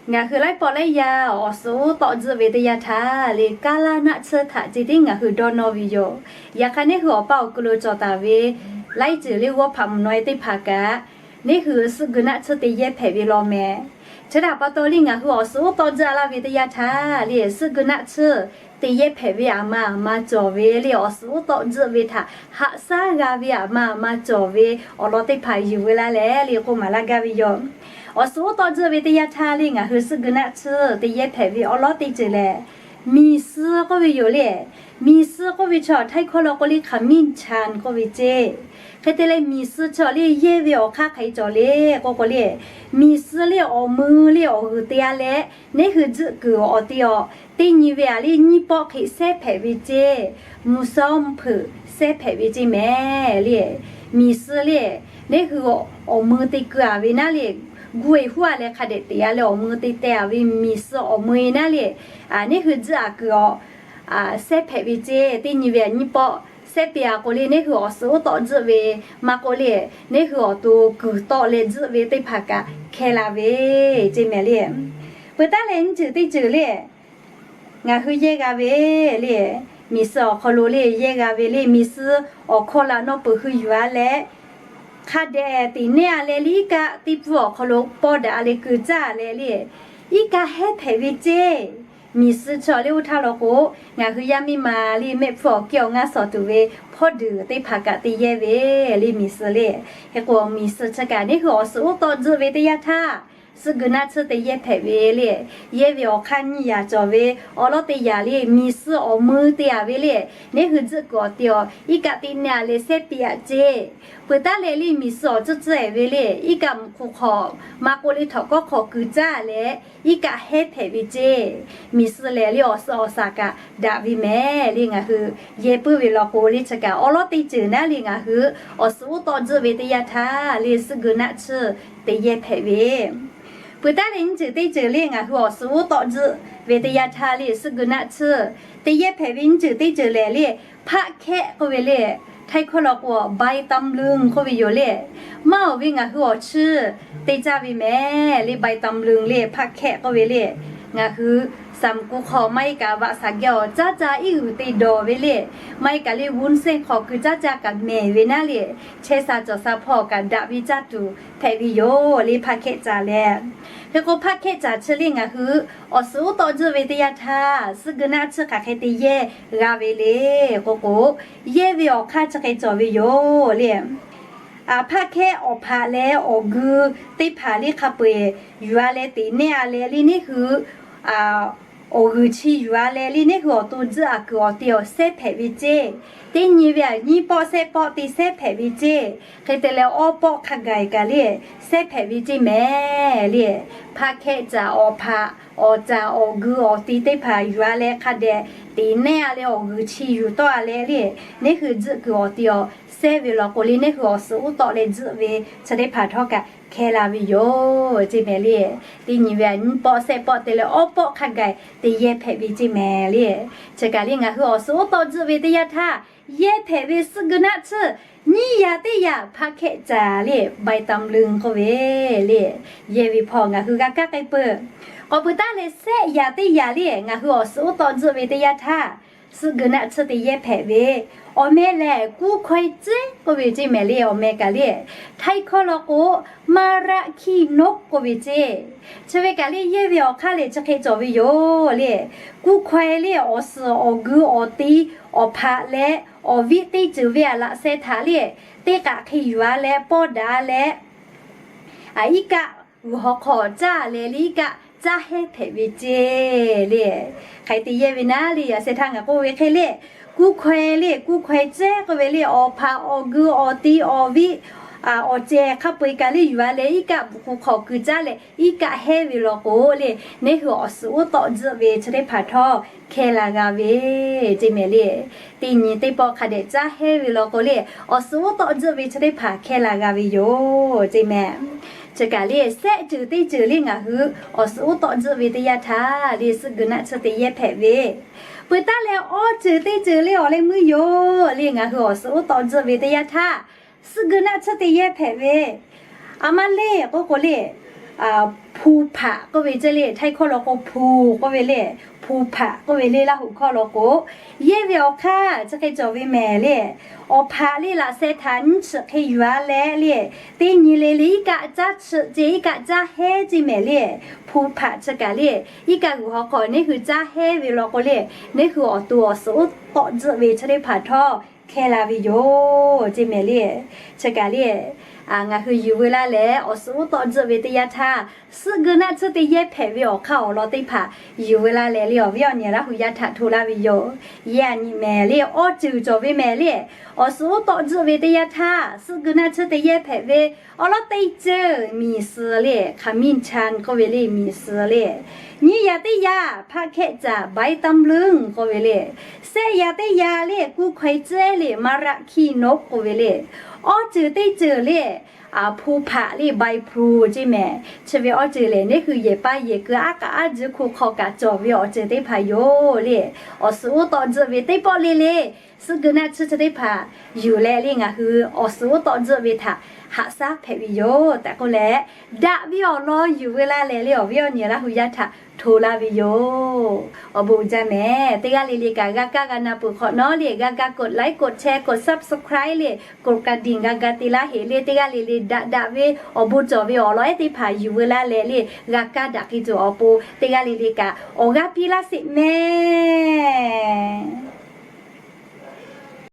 Ngaˬ hui laiˉ pawˆ laiˉ yaˇ awˬ suhˍ uˉ tawˆ tzuhˆ ve teˇ yanˇ htaˇ le, kaˇ laˇ naˆ tsuhˇ htaꞈ ceh tiˉ ngaˬ hui dawˇ nawˇ ve yoˬ. Yaꞈ hk'aˇ, neˇ hui awˬ pa awˬ kuiˬ lo cawˬ taˍ ve laiˉ ceuˬ le g'awˇ hpaꞈ mvuhˬ nawˬ e teˇ hpaˍ kaꞈ, neˇ hui suhˆ gui naˆ tsuhˇ te yehˇ hpehꞈ ve law meh. Chi htaꞈ pa taw le, ngaˬ hui awˬ suhˍ uˉ tawˆ tzuhˆ laˇ ve teˇ yanˇ htaˇ le, suhˆ gui naˆ tsuhˇ te yehˇ hpehꞈ ve aˬ ma aˬ ma cawˬ ve le, awˬ suhˍ uˉ tawˆ tzuhˆ ve htaꞈ haꞈ shaˉ g'a ve aˬ ma aˬ ma cawˬ ve awˬ lawn teˇ hpaˍ yuˬ ve laˇ leh le, k'oˆ maˍ laˇ gaˇ ve yoˬ. Awˬ suhˍ uˉ tawˆ tzuhˆ ve teˇ yanˇ htaˇ le, ngaˬ hui suhˆ gui naˆ tsuhˇ te yehˇ hpehꞈ ve awˉ lawˉ teˇ ceuˬ lehˬ, miˬ suh k'oˆ ve yoˬ le. Miˬ suh k'oˆ ve chi htaiˇ hkawˇ lo k'o le, ขมิ้นชัน k'oˆ ve ceˇ. Hk'e te leh, miˬ suh chi le yehˇ ve awˬ hk'aˇ hk'aˬ hk'e cawˬ le k'oˆ k'o le, miˬ suh le awˬ mui le awˬ g'uiˬ te a leh, neˇ hui tzuhˆ kuiˬ awˬ te awˬ teˇ nyi ve aˬ le nyiˇ pawˆ hk'e sehˉ hpehꞈ ve ceˇ. Mvuhˬ sawˉ mvuhˇ hpeuꞈ sehˉ hpehꞈ ve ceˇ mehˍ le. Miˬ suh le, neˇ hui awˬ mui te keu a ve naˉ le, gu e huˉ a leh hk'a dehꞈ te a leh awˬ mui te teh a ve miˬ suh awˬ mui naˉ le, neˇ hui tzuhˆ a kuiˬ awˬ sehˉ hpehꞈ ve ceˇ. Teˇ nyi ve aˬ nyiˇ pawˆ sehˉ te a k'o le, neˇ hui awˬ suhˍ uˉ tawˆ tzuhˆ ve maˇ k'oˆ le, neˇ hui awˬ to kuiˬ tawˆ leh tzuhˆ ve teˇ hpaˍ kaꞈ hkeh la ve ceˇ mehˍ le. Peuˬ taˉ leh, nyiˇ ceuˬ teˇ ceuˬ le ngaˬ hui yehˇ g'a ve le, miˬ suh awˬ hk'aw lo le yehˇ g'a ve le, miˬ suh awˬ hkawˇ laꞈ nawˇ peuˬ hui yuˬ a leh, hk'a dehꞈ teꞈ nehˇ a leh le, iˉ kaˆ teˇ pfuhˇ awˬ hk'aw lo pawˇ daꞈ a leh keu caˇ leh le, iˉ kaˆ hehˉ hpehꞈ ve ceˇ. Miˬ suh chi le oˇ htaˇ law k'o, ngaˬ hui yaˇ miˇ ma le mehˆ hpfuhˇ awˬ kiˇ awˬ ngaˇ sawˍ tuˬ ve hpawˇ duiˬ teˇ hpaˍ kaꞈ te yehˇ ve le, miˬ suh le. Hk'e k'o, miˬ suh chi kaꞈ neˇ hui awˬ suhˍ uˉ tawˆ tzuhˆ ve teˇ yanˇ htaˇ, suhˆ gui naˆ tsuhˇ te yehˇ hpehꞈ ve le. Yehˇ ve awˬ hk'aˇ nyiˇ yaꞈ cawˬ ve, awˉ lawˉ teˇ yaꞈ le miˬ suh awˬ mui te a ve le, neˇ hui tzuhˆ kuiˬ awˬ te awˬ iˉ kaˆ teꞈ nehˇ a leh sehˉ piˇ a ceˇ. Peuˬ taˉ leh le, miˬ suh awˬ tcuhˉ tcuhˉ e ve le, iˉ kaˆ mvuhꞈ hk'u hk'awꞈ maˇ k'oˆ le htawnˍ kawˉ hk'awꞈ kuiˬ caˇ leh, iˉ kaˆ hehˉ hpehꞈ ve ceˇ. Miˬ suh lehˬ le awˬ suhˍ awˬ shaˍ kaꞈ daꞈ ve mehˍ le, ngaˬ hui yehˇ puiˉ ve law k'o le, chi kaꞈ awˉ lawˉ teˇ ceuˬ naˉ le ngaˬ hui awˬ suhˍ uˉ tawˆ tzuhˆ ve teˇ yanˇ htaˇ le, suhˆ gui naˆ tsuhˇ te yehˇ hpehꞈ ve. Peuˬ taˉ leh, nyiˇ ceuˬ teˇ ceuˬ le ngaˬ hui awˬ suhˍ uˉ tawˆ tzuhˆ ve teˇ yanˇ htaˇ le, suhˆ gui naˆ tsuhˇ te yehˇ hpehꞈ ve nyiˇ ceuˬ teˇ ceuˬ lehˬ le, hpaˆ hkehˆ k'oˆ ve le, htaiˇ hkawˇ law k'o ใบตำลึง k'oˆ ve yoˬ le. Maˇ oˬ ve ngaˬ hui awˬ chiˇ te caˇ ve mehˍ le, ใบตำลึง le hpaˆ hkehˆ k'oˆ ve le. Ngaˬ hui saˍ mvuhꞈ k'u hk'aw maˇ heˆ kaꞈ vaꞈ saˍ geh awˬ caˇ caˇ iˉ g'uiˬ te dawˬ ve le, maˇ heˆ kaꞈ le วุ้นเส้น hk'awꞈ kuiˬ caˇ caˇ kaꞈ mehˍ ve naˉ le, chehˇ sha cawˬ sha hpawˇ kaꞈ daꞈ ve caˇ tuˬ hpehꞈ ve yoˬ le, hpaˆ hkehˆ caˬ leh. Hk'e k'o, hpaˆ hkehˆ caˬ chi le ngaˬ hui awˬ suhˍ uˉ tawˆ tzuhˆ ve teˇ yanˇ htaˇ, suhˆ gui naˆ tsuhˇ hk'aˬ hk'e te yehˇ g'a ve le k'oˆ k'o, yehˇ ve awˬ hk'aˇ chi hk'e cawˬ ve yoˬ le. Hpaˆ hkehˆ awˬ hpaꞈ leh awˬ gui teˇ hpaˍ le hk'a peu-eˬ yuˬ a leh teꞈ nehˇ a leh le neˇ hui awˬ g'uiˬ chi yuˬ a leh le neˇ hui awˬ to tzuhˆ a kuiˬ awˬ te awˬ sehˉ hpehꞈ ve ceˇ. Teˇ nyi ve aˬ nyiˇ pawˆ sehˉ pawˆ te sehˉ hpehꞈ ve ceˇ. Hk'e te leh, awˇ pawˆ hk'a gaˬ kaꞈ le sehˉ hpehꞈ ve ceˇ mehˍ le. Hpaˆ hkehˆ caˬ awˬ hpaꞈ awˬ caˬ awˬ gui awˬ ti teˇ hpaˍ yuˬ a leh hk'a dehꞈ teꞈ nehˇ a leh awˬ g'uiˬ chi yuˬ tawˆ a leh le, neˇ hui tzuhˆ kuiˬ awˬ te awˬ sehˉ ve law k'o le, neˇ hui awˬ suhˍ uˉ tawˆ leh tzuhˆ ve chi teˇ hpaˍ htawˇ kaꞈ hkeh la ve yoˬ ceˇ mehˍ le. Teˇ nyi ve aˬ nyiˇ pawˆ sehˉ pawˆ te leh awˇ pawˆ hk'a gaˬ te yehˇ hpehꞈ ve ceˇ mehˍ le. Chi kaꞈ le ngaˬ hui awˬ suhˍ uˉ tawˆ tzuhˆ ve teˇ yanˇ htaˇ, yehˇ hpehꞈ ve suhˆ gui naˆ tsuhˇ nyiˇ yaꞈ teˇ yaꞈ hpaˆ hkehˆ caˬ le ใบตำลึง k'oˆ ve le, yehˇ ve hpawˇ ngaˬ hui g'a kaˇ k'ai peuˬ. K'awꞈ peuˬ taˉ leh, sehˆ yaꞈ teˇ yaꞈ le ngaˬ hui awˬ suhˍ uˉ tawˆ tzuhˆ ve teˇ yanˇ htaˇ, suhˆ gui naˆ tsuhˇ te yehˇ hpehꞈ ve awˬ meh lehˬ, กล้วยควาย ceˇ k'oˆ ve ceˇ mehˍ le. Awˬ meh kaꞈ le htaiˇ hkawˇ law k'o มะระขี้นก k'oˆ ve ceˇ. Chi ve kaꞈ le yehˇ ve awˬ hk'aˇ lehˬ chi hk'e cawˬ ve yoˬ le. กล้วยควาย le awˬ suhˍ awˬ gui awˬ ti awˬ hpaꞈ leh awˬ viˆ teˇ ceuˬ ve aˬ laꞈ sheh htaꞈ le teˇ k'aꞈ hk'e yuˬ a leh pawˇ daꞈ a leh, iˉ kaˆ g'uiˬ haw hk'aw caˇ leh le iˉ kaˆ caˇ hehˉ hpehꞈ ve ceˇ le. Hk'aˬ hk'e te yehˇ ve naˉ le, yaꞈ sheh htaˇ ngaˬ k'oˆ ve hk'e le, กล้วยควาย le กล้วยควาย ceˇ k'oˆ ve le, awˬ hpaꞈ awˬ gui awˬ ti awˬ viˆ awˬ cehˬ hk'a peu-eˬ kaꞈ le yuˬ a leh iˉ kaˆ bvuhꞈ hk'u hk'aw kuiˬ caˇ leh iˉ kaˆ hehˉ ve law k'o le, neˇ hui awˬ suhˍ uˉ tawˆ tzuhˆ ve chi teˇ hpaˍ htawˇ hkeh la g'a ve ceˇ mehˍ le. Teˇ nyi teˇ pawˆ hk'a dehꞈ caˇ hehˉ ve law k'o le, awˬ suhˍ uˉ tawˆ tzuhˆ ve chi teˇ hpaˍ hkeh la g'a ve yoˬ ceˇ mehˍ. Chi kaꞈ le, sehˆ ceuˬ teˇ ceuˬ le ngaˬ hui awˬ suhˍ uˉ tawˆ tzuhˆ ve teˇ yanˇ htaˇ le, suhˆ gui naˆ tsuhˇ te yehˇ hpehꞈ ve. Peuˬ taˉ leh, awˇ ceuˬ teˇ ceuˬ le awˬ leh meuˇ yoˬ le, ngaˬ hui awˬ suhˍ uˉ tawˆ tzuhˆ ve teˇ yanˇ htaˇ, suhˆ gui naˆ tsuhˇ te yehˇ hpehꞈ ve. Aˬ ma le k'oˆ k'o le, hpu hpaꞈ k'oˆ ve ceˇ le, Htaiˇ hkawˇ law k'o hpu k'oˆ ve le, hpu hpaꞈ k'oˆ ve le, Laˇ huˍ hkawˇ law k'o, yehˇ ve awˬ hk'aˇ chi hk'e cawˬ ve mehˍ le. Awˬ hpaꞈ le laꞈ sheh htaꞈ nyiˇ chiꞈ hk'e yuˬ a leh le, teˇ nyi le le iˉ kaˆ caˇ chiꞈ ceˇ, iˉ kaˆ caˇ hehnˇ ceˇ mehˍ le. Hpu hpaꞈ chi kaꞈ le, iˉ kaˆ g'uiˬ hawˉ hk'aw neˇ hui caˇ hehnˇ ve law k'o le, neˇ hui awˬ to awˬ suhˍ uˉ tawˆ tzuhˆ ve chi teˇ hpaˍ htawˇ hkehˇ la ve yoˬ ceˇ mehˍ le. Chi kaꞈ le, ngaˬ hui yuˬ veu laˇ leh awˬ suhˍ uˉ tawˆ tzuhˆ ve teˇ yanˇ htaˇ, suhˆ geu naˆ tsuhˇ teˇ yehˇ hpehꞈ ve awˬ hk'aˇ awˬ lawn teˇ hpaˍ yuˬ veu laˇ leh le, awˬ viˉ awˬ nyi Laˇ huˍ yaˇ htaꞈ hto laˇ ve yoˬ. Yehˇ a nyi mehˍ le, awˇ ceuˬ cawˬ ve mehˍ le. Awˬ suhˍ uˉ tawˆ tzuhˆ ve teˇ yanˇ htaˇ, suhˆ geu naˆ tsuhˇ teˇ yehˇ hpehꞈ ve awˬ lawn teˇ ceuˬ miˬ suhˍ le, ขมิ้นชัน k'oˆ ve le, miˬ suhˍ le. Nyiˇ yaꞈ teˇ yaꞈ hpaˆ hkehˆ caˬ ใบตำลึง k'oˆ ve le. Shehˆ yaꞈ teˇ yaꞈ le กล้วยไข่ ceˇ le, มะระขี้นก k'oˆ ve le. Awˇ ceuˬ teˇ ceuˬ le, hpu hpaꞈ le ใบพลู ceˇ mehˍ. Chi ve awˇ ceuˬ lehˬ, neˇ hui yehˬ paˇ yehˬ keu aˉ k'aꞈ aˉ juˇ hko hk'aw kaꞈ cawˬ ve awˬ ceuˬ teˇ hpaˍ yoˬ le. Awˬ suhˍ uˉ tawˆ tzuhˆ ve teˇ pawˆ le le, suhˆ geu naˆ tsuhˇ chi teˇ hpaˍ yuˬ leh le, ngaˬ hui awˬ suhˍ uˉ tawˆ tzuhˆ ve htaꞈ haꞈ shaˉ hpehꞈ ve yoˬ tehꞈ k'oˆ leh, daꞈ ve awˬ lawn yuˬ veu laˇ leh le, awˬ viˉ awˬ nyi Laˇ huˍ yaˇ htaꞈ hto laˇ ve yoˬ. Awˬ bon uiˍ jaˇ mehˍ. Teˇ g'aˇ le le kaꞈ g'a kaˇ g'a na peuˬ hk'awꞈ nawˉ le, g'a ga กดไลค์ กดแชร์ กด subscribe le, กดกระดิ่ง g'a ga te laˇ heꞈ le. Teˇ g'aˇ le le daꞈ daꞈ ve awˬ bon cawˬ ve awˬ lawn ehˉ teˇ hpaˍ yuˬ veu laˇ leh le, g'a kaˇ daꞈ hk'e tuˬ awˬ pon teˇ g'aˇ le le kaꞈ awˬ g'aˇ piˇ laˇ sheˍ mehˍ.